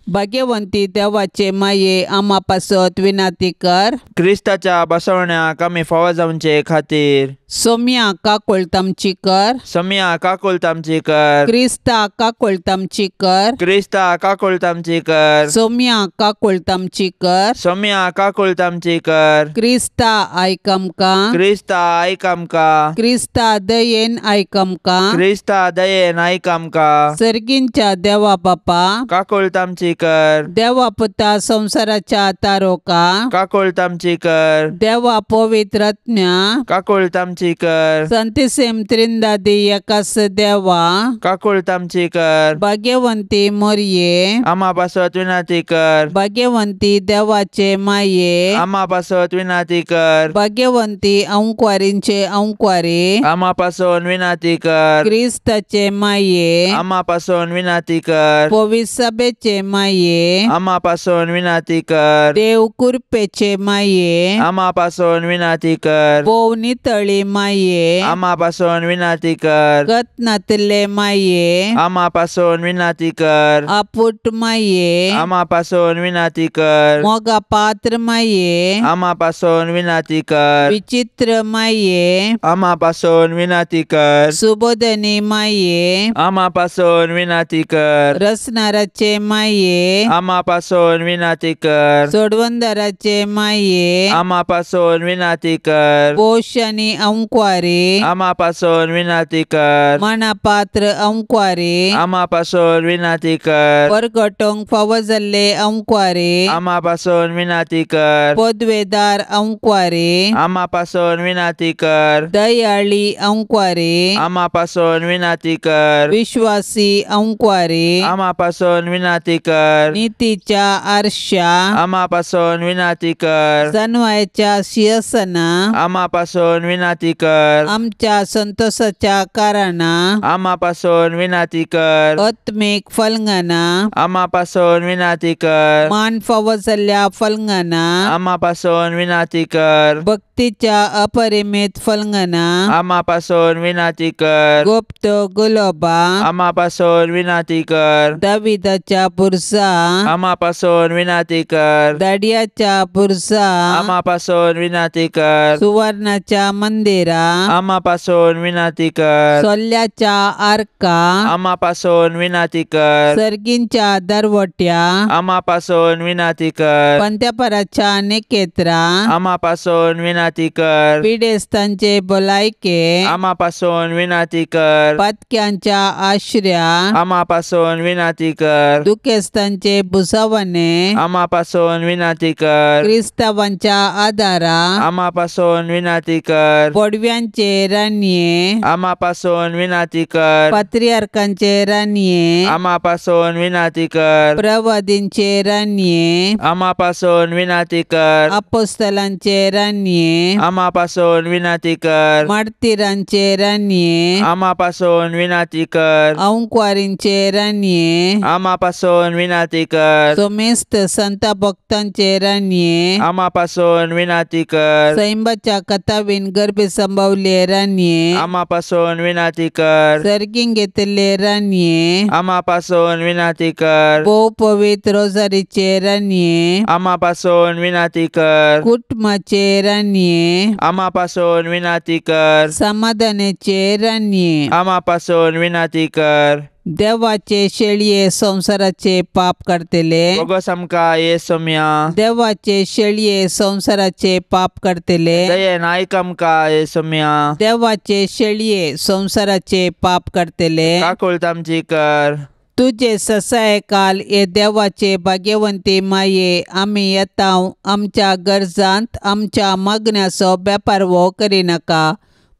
भाग्यवंती देवाचे माये आमा पासत विनंती कर। क्रिस्ताच्या बसवण्याक आमी फावो जावचे खातीर सोम्या काकुळट आमची कर, सोम्या काकुळट आमची कर, क्रिस्ता काकुळट आमची कर, क्रिस्ता काकुळट आमची कर, सोम्या काकुळट आमची कर, सोम्या काकुळट आमची कर, क्रिस्ता आयक आमकां, क्रिस्ता आयक आमकां, क्रिस्ता दयेन आयक आमकां, क्रिस्ता दयेन आयक आमकां, सर्गींच्या देवा बापा काकुळट आमची कर, देवा पुता संवसाराच्या तारोका काकुळट आमची कर, देवा पवित्र आत्म्या काकुळट आमची कर, संतिसेम त्रिंदादी एकास देवा काकुळट आमची कर, भाग्यवंती मरये आमा पासत विनंती कर, भाग्यवंती देवाचे माये आमा पासत विनंती कर, भाग्यवंती अंकवारींचे अंकवारी आमा पासून विनंती कर, क्रिस्ताचे माये आमा पासून विनंती कर, पवित्र सभेचे माये, आमा पासून विनाती कर। देव कुरपेचे माये, आमा पासून विनाती कर। भोव नितळी माये, आमा पासून विनाती कर। गत नातिल्ले माये, आमा पासून विनाती कर। आपुट माये, आमा पासून विनाती कर। मोगा पात्र माये, आमा पासून विनाती कर। विचित्र माये, आमा पासून विनाती कर। सुबोधनी माये, आमा पासून विनाती कर। रसनाराचे माये, आमा पासून विनाती कर। सोडवंदाराचे माये, आमा पासून विनाती कर। पोश आनी अंकवारी, आमा पासून विनाती कर। मनापात्र अंकवारी, आमा पासून विनाती कर। परगटोंक फावो जाल्ले अंकवारी, आमा पासून विनाती कर। पदवेदार अंकवारी, आमा पासून विनाती कर। दयाळी अंकवारी, आमा पासून विनाती कर। विश्वासी अंकवारी, आमा पासून विनाती कर। नीतीच्या आरशा, आमा पासून विनाती कर। जनवायच्या शिरसना, आमा पासून विनाती कर। आमच्या संतोषाच्या कारणा, आमा पासून विनाती कर। आत्मिक फलंगना, आमा पासून विनाती कर। मान फावो जाल्ल्या फलंगना, आमा पासून विनाती कर। भक्तीच्या अपरिमित फलंगना, आमा पासून विनाती कर। गुप्त गुलोबा, आमा पासून विनाती कर। दाविदाच्या बुरसा, आमा पासून विनाती कर। दाडियाच्या बुरसा, आमा पासून विनाती कर। सुवर्णाच्या मंदिरा, आमा पासून विनाती कर। सोल्याच्या आर्का, आमा पासून विनाती कर। सर्गींच्या दरवट्या, आमा पासून विनाती कर। पंत्यापराच्या निकेत्रा, आमा पासून विनाती कर। पिडेस्तांचे भलायके, आमा पासून विनाती कर। पातक्यांच्या आश्र्या, आमा पासून विनाती कर। दुखेस्तांचे भुसावणे, आमा पासून विनाती कर। क्रिस्तावांच्या आदारा, आमा पासून विनाती कर। पडव्यांचे राणये, आमा पासून विनाती कर। पात्रियार्कांचे राणये, आमा पासून विनाती कर। प्रवादींचे राणये, आमा पासून विनाती कर। अपोस्तलांचे राणये, आमा पासून विनाती कर। मार्तीरांचे राणये, आमा पासून विनाती कर। अंकवारींचे राणये, आमा पासून विनाती कर। सोमेस्त संत भक्तांचे राणये, आमा पासून विनाती कर। सैंबाच्या कथावीन गर्भे संभवले राणये, आमा पासून विनाती कर। सर्गींग घेतिल्ले राणये, आमा पासून विनाती कर। भोव पवित्र रोजारीचे राणये, आमा पासून विनाती कर। कुटुंबाचे राणये, आमा पासून विनाती कर। समाधानाचे राणये, आमा पासून विनाती कर। देवाचे शेळये संसाराचे पाप करतले, बोगस आमकां ये सोम्या। देवाचे शेळये संसाराचे पाप करतले, दयेन आयक आमकां ये सोम्या। देवाचे शेळये संसाराचे पाप करतले, काकुळट आमची कर। तुजे ससाय काल हे देवाचे भाग्यवंती माये, आमी येता आमच्या गरजांत आमच्या मागण्याचो बेपारवो करिनाका,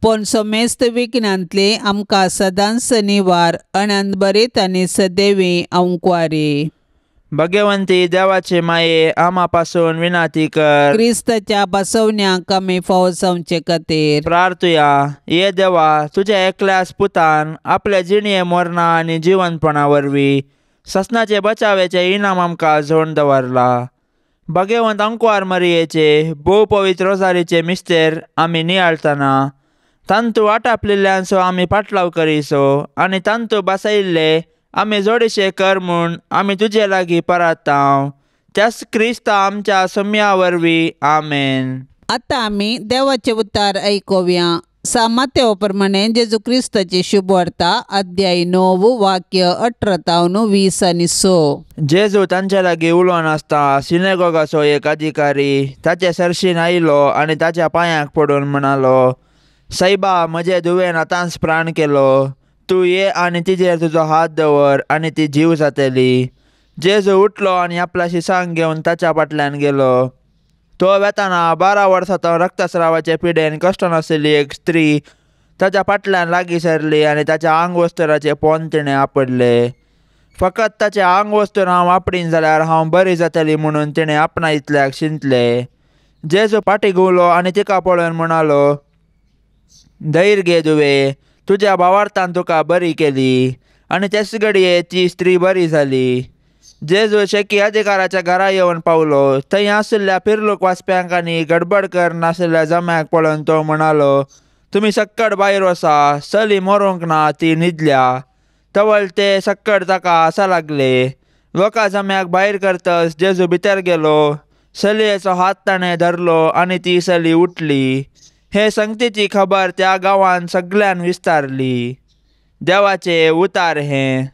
पूण समेस्त विघ्नांतली आमकां सदांच निवार अनंतभरीत आनी सदैवी अंकवारी। भगवंती देवाचे माये, आमा पासून विनाती कर। क्रिस्ताच्या बसवण्याक आमी फावो जावचे खातीर प्रार्थुया। ये देवा, तुझ्या एकल्याच पुतान आपल्या जिणये मरणा आनी जिवनपणा वरवीं ससनाचे बचावेचे इनाम आमकां जोडून दवरला। भगवंत अंकवार मरियेचे भोव पवित्र रोजारीचे मिस्तेर आमी नियाळतना तांतू आटापलेल्यांचो आमी पाटलाव करीसो आनी तांतू बसयिल्ले आमी जोडीशे कर म्हूण आमी तुजे लागीं परातांव, त्याच क्रिस्ता आमच्या सम्या वरवीं, आमेन। आतां आमी देवाचे उतार आयकुया। सामातेव प्रमाणे जेजू क्रिस्ताची शुभवार्ता अध्याय 9 वाक्य 18 तावन 20 आनी 6। जेजू तांचे लागीं उलोवन आसता सिनेगोगाचो एक अधिकारी ताचे सरशीन आयलो आनी ताच्या पांयांक पडून म्हणालो, सायबा, म्हजे धुवेन आतांच प्राण केलो, तूं ये आनी तिजेर तुजो हात दवर आनी ती जीव जातली। जेजू उठलो आनी आपल्या शिसांक घेवन ताच्या फाटल्यान गेलो। तो वेताना 12 वर्सां तो रक्तस्रावाचे पिडेन कश्ट नाशिल्ली एक स्त्री ताच्या फाटल्यान लागीं सरली आनी ताच्या आंगवस्त्राचें पोंद तिणें आपडलें। फकत ताचें आंगवस्त्र हांव आपडीन जाल्यार हांव बरी जातली म्हणून तिणें आपणा इतल्याक शिंतलें। जेजू फाटीं घुंवलो आनी तिका पळोवन म्हणालो, धैर्य घे धुवे, तुज्या भावार्थान तुका बरी केली। आनी तेच घडये ती स्त्री बरी जाली। जेजू शेकी अधिकाराच्या घरा येवन पावलो. थंय आशिल्ल्या पिरलूक वाचप्यांक आनी गडबड कर नाशिल्ल्या जम्याक पळोवन तो म्हणालो, तुमी सक्कड भायर वसा, चली मरूंक ना, ती न्हिदल्या. तवळ ते सक्कड ताका हासा लागले. लोकां जम्याक भायर करतच जेजू भितर गेलो. चलयेचो हात ताणें धरलो आनी ती चली उठली. हे संगतीची खबर त्या गांवान सगळ्यान विस्तारली. देवाचे उतार हें.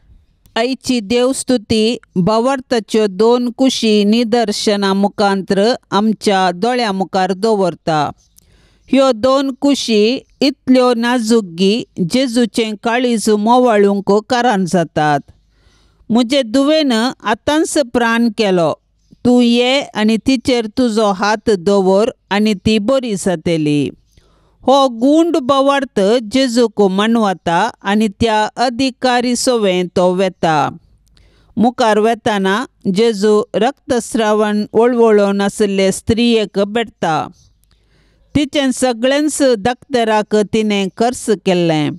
आयची देवस्तुती भावार्थाच्यो दोन कुशी निदर्शना मुखांत्र आमच्या दोळ्या मुखार दवरता. ह्यो दोन कुशी इतल्यो नाजूक जेजूचें काळीज मोवाळूंक कारण जातात. म्हजे दुवेन आतांच प्राण केलो, तूं ये आनी तिचेर तुजो हात दवर आनी ती बरी जातली. हो गुंड भावार्थ जेजूक मानवता आनी त्या अधिकारी सोवें तो वेता. मुखार वेताना जेजू रक्तस्रावण वळवळून आशिल्ले स्त्रियेक भेटता. तिचें सगळेंच दक्तराक तिणें खर्च केल्लें.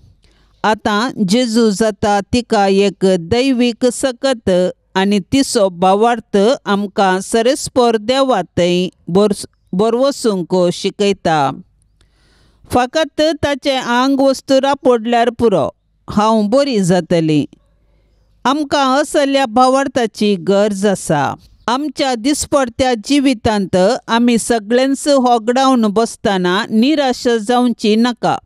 आतां जेजू जाता तिका एक दैवीक सकत आनी तिचो भावार्थ आमकां सरेस्पर देवा थंय बरवसूंक शिकयता. फकत ताचें आंग वस्तुरा पडल्यार पुरो, हांव बरी जातली. आमकां असल्या भावार्थाची गरज आसा. आमच्या दिसपडत्या जिवितांत आमी सगळ्यांच होगडावन बसतना निराशा जावची नाका.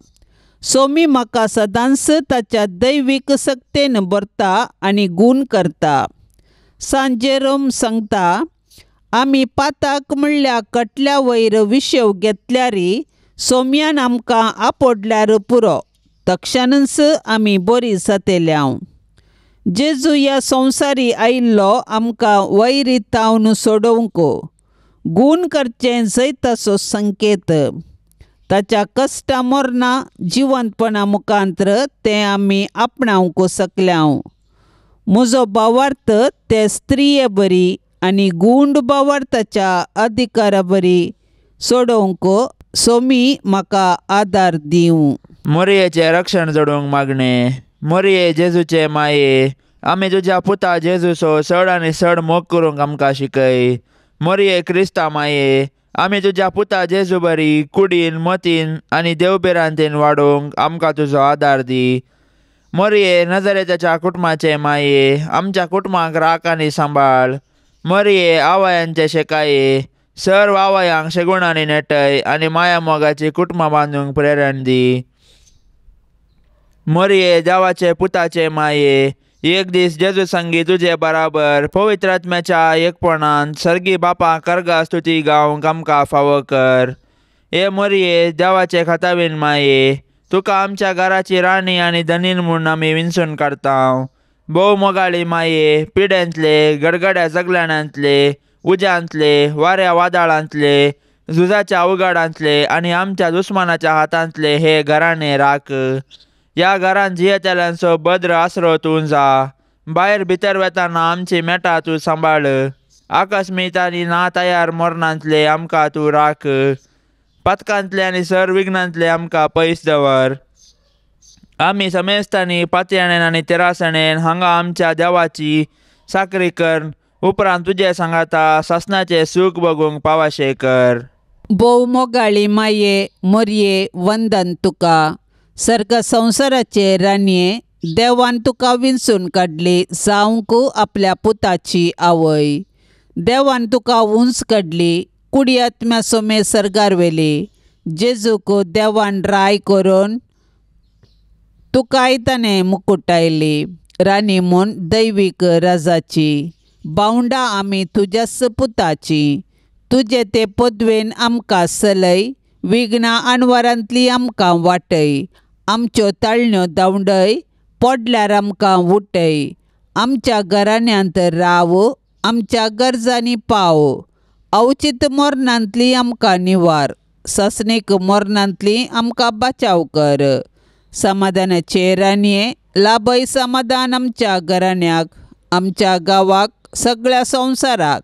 सोमी म्हाका सदांच ताच्या दैवीक सक्तेन भरता आनी गूण करता. सांत जेरोम सांगता, आमी पाताक म्हणल्या कटल्या वयर विशेव घेतल्यारी सोम्यान आमकां आपडल्यार पुरो, तक्षणच आमी बरी जातल्यांव. जेजू ह्या संवसारी आयिल्लो आमकां वैरी तावन सोडोवंक गूण करचें जैताचो संकेत. ताच्या कश्टा मरणां जिवंतपणा मुखांत्र तें आमी आपणावंक शकल्यांव. म्हजो भावार्थ ते स्त्रिये बरी आनी गुंड भावार्थाच्या अधिकारा बरी सोडोवंक सोमी म्हाका आदार दिवं. मोरयेचें रक्षण जोडूंक मागणें. मोरये जेजूचे माये, आमी तुज्या पुता जेजूचो चड आनी चड मोग करूंक आमकां शिकय. मोरये क्रिस्ता माये, आमी तुज्या पुता जेजू बरी कुडीन मतीन आनी देवभिरांतीन वाडोवंक आमकां तुजो आदार दी. मोरये नजरेच्या कुटुंबाचे माये, आमच्या कुटुंबाक राख आनी सांबाळ. मोरये आवयांचे शेकाये, सर्व आवयांक शेगुणांनी नेटय आनी माया मोगाची कुटुंबां बांदूंक प्रेरण दी. मोरये देवाचे पुताचे माये, एक दीस जेजू संगी तुजे बराबर पवित्र आत्म्याच्या एकपणान सर्गी बापा कर्गा स्तुती गावंक आमकां फावो कर. हे मोरये देवाचे खातावीन माये, तुका आमच्या घराची राणी आनी धनीन म्हूण आमी विंचून काडता. भोव मोगाळी माये, पिड्यांतले गडगड्या जगल्याणांतले उज्यांतले वाऱ्या वादळांतले झुजाच्या उगाडांतले आनी आमच्या दुस्मानाच्या हातांतले हे घराणे राख. ह्या घरान जियेतल्यांचो भद्र आसरो तूं जा. भायर भितर वेताना आमची मेटां तूं सांबाळ. आकस्मीत आनी ना तयार मरणांतले आमकां तूं राख. पातकांतले आनी सर विघ्नांतले आमकां पयस दवर. आमी समेस्तांनी पातयेणेन आनी तेरासणेन हांगा आमच्या देवाची साकरी कर उपरांत तुजे सांगाता सासणाचें सूख बगूंक पावाशें कर. भोव मोगाळी माये मोरये वंदन तुका. सर्ग संवसाराचे राणये देवान तुका विंचून काडली जावंक आपल्या पुताची आवय. देवान तुका उंच काडली कुडी आत्म्या सोमे सर्गार व्हेली. जेजूक देवान राय करून तुकाय ताणें मुकुटायली राणी म्हूण दैवीक राजाची. बावंडा आमी तुज्याच पुताची. तुजे ते पदवेन आमकां सलय, विघ्नां अणवारांतली आमकां वाटय. आमच्यो ताळण्यो धांवडय, पडल्यार आमकां उठय. आमच्या घराण्यांत राव, आमच्या गरजांनी पाव. अवचीत मरणांतली आमकां निवार, ससणीक मरणांतली आमकां बचाव कर. समाधानाचे राणये लाभय समाधान आमच्या घराण्याक, आमच्या गांवाक, सगळ्या संवसाराक.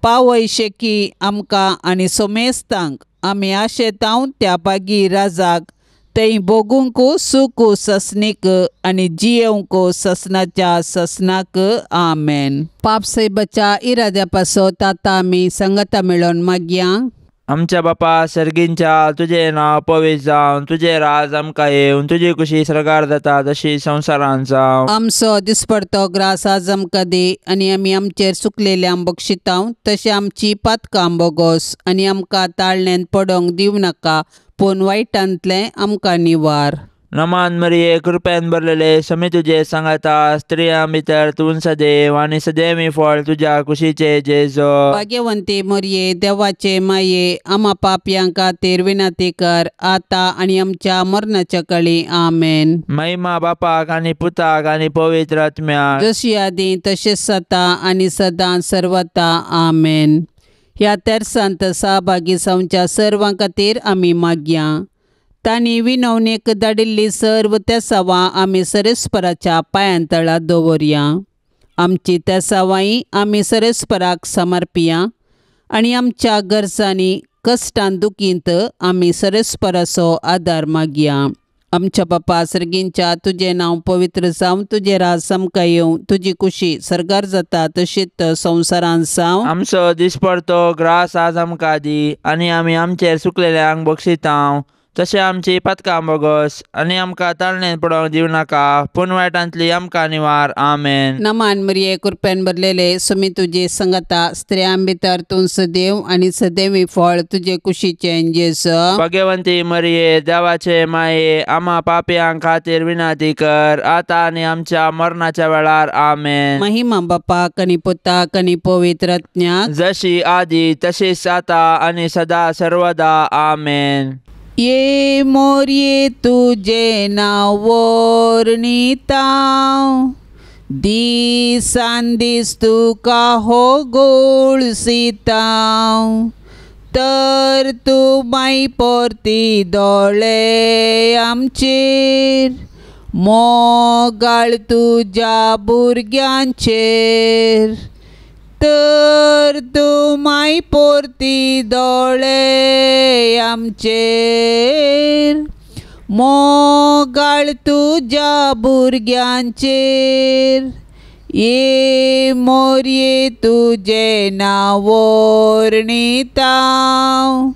पावय शेकी आमकां आनी सोमेस्तांक. आमी आशेतांव त्या बागी राजाक थंय भोगूंक सुख ससनीक आनी जियेवंक ससनाच्या ससनाक. आमेन. पाप साहेबाच्या इराद्या पासत आतां आमी संगता मेळोवन मागया. आमच्या बापा सर्गींच्या तुजें नांव पवित्र जावन, तुजें राज आमकां येवन, तुजी कुशी सर्गार जाता तशी संवसारांत जावं. आमचो दिसपडतो ग्रास आज आमकां दी आनी आमी आमचेर चुकलेल्यांक बक्षितांव तशें आमची पातकां बोगोस आनी आमकां ताळण्यांत पडोंक दिवं नाका पूण वायटांतलें आमकां निवार. नमान मरिये कृपेन भरलेले समी तुजे सांगाता, स्त्रियां भितर तूं सदैव आनी सदैवी फळ तुज्या कुशीचे जेजो. भाग्यवंती मरिये देवाचे माये आमा पापयां खातीर विनंती कर आतां आनी आमच्या मरणाच्या कळी. आमेन. महिमा बापाक आनी पुताक आनी पवित्र आत्म्याक, जशी आदी तशेंच सता आनी सदां सर्वता. आमेन. ह्या तेरसांत सहभागी जावच्या सर्वां खातीर आमी मागया. तांणी विनवणेक धाडिल्ली सर्व तेसावां आमी सरेस्पराच्या पांयांतळा दवरया. आमची तेसावांय आमी सरेस्पराक समर्पिया आनी आमच्या गरजांनी कश्टान दुखींत आमी सरेस्पराचो आदार मागया. आमच्या बापा सर्गींच्या तुजें नांव पवित्र जावं, तुजें राज आमकां येवं, तुजी कुशी सर्गार जाता तशीच संवसारांत जावं. आमचो दिसपडतो ग्रास आज आमकां दी आनी आमी आमचेर चुकलेल्यांक बक्षितांव तशें आमची पातकां बोगस आनी आमकां ताळणेन पडोवंक दिवं नाका पूण वायटांतली आमकां निवार. आमेन. नमान मरिये कृपेन भरलेले सुमी तुजे संगता, स्त्रियां भितर तूं सदैव आनी सदैवी फळ तुजे कुशीचें जेजू. भाग्यवंती मरिये देवाचे माये आमा पापयां खातीर विनंती कर आतां आनी आमच्या मरणाच्या वेळार. आमेन. महिमा बापाक आनी पुताक आनी पवित्र आत्म्याक, जशी आदी तशीच आतां आनी सदा सर्वदा. आमेन. ये मोरये तुजें नांव वर्णितांव, दिसान दीस तुका हो गोळसितांव, तर तूं माय परती दोळे आमचेर, मोगाळ तुज्या भुरग्यांचेर, तर तूं माय परती दोळे आमचेर, मोगाळ तुज्या भुरग्यांचेर. ये मोरये तुजें नांव वर्णितांव,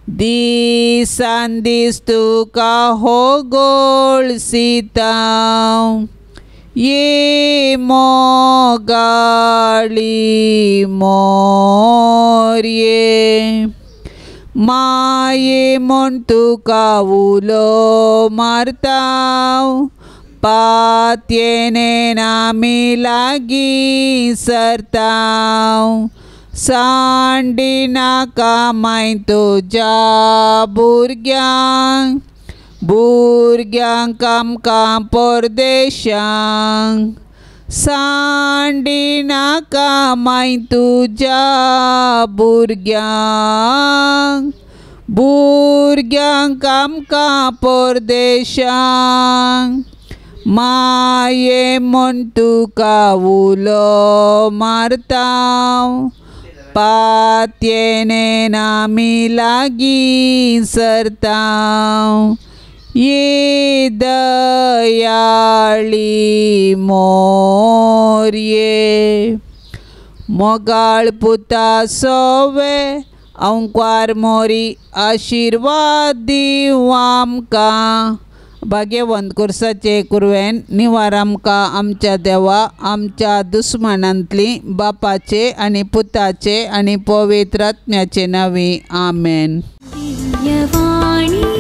दिसान दीस तुका हो गोळसितांव, ये मोगाळी मोरये, माये म्हूण तुका उलो मारतांव, पातयेन आमी लागीं सरतांव, सांडी नाका माय तुज्या भुरग्यांक, भुरग्यांक आमकां परदेशांक, सांडी नाका माय तुज्या भुरग्यांक, भुरग्यांक आमकां परदेशांक, माये म्हूण तुका उलो मारतांव, पातयेन आमी लागीं सरतांव, ये दयाळी मोरये, मोगाळ पुता सोवे अंकवार मोरी आशिर्वाद दिवं आमकां. भाग्यवंत कुर्साचे कुरवेन निवार आमकां आमच्या देवा आमच्या दुस्मानांतली, बापाचे आनी पुताचे आनी पवित्र आत्म्याचे नांवी. आमेन. दिव्यवाणी.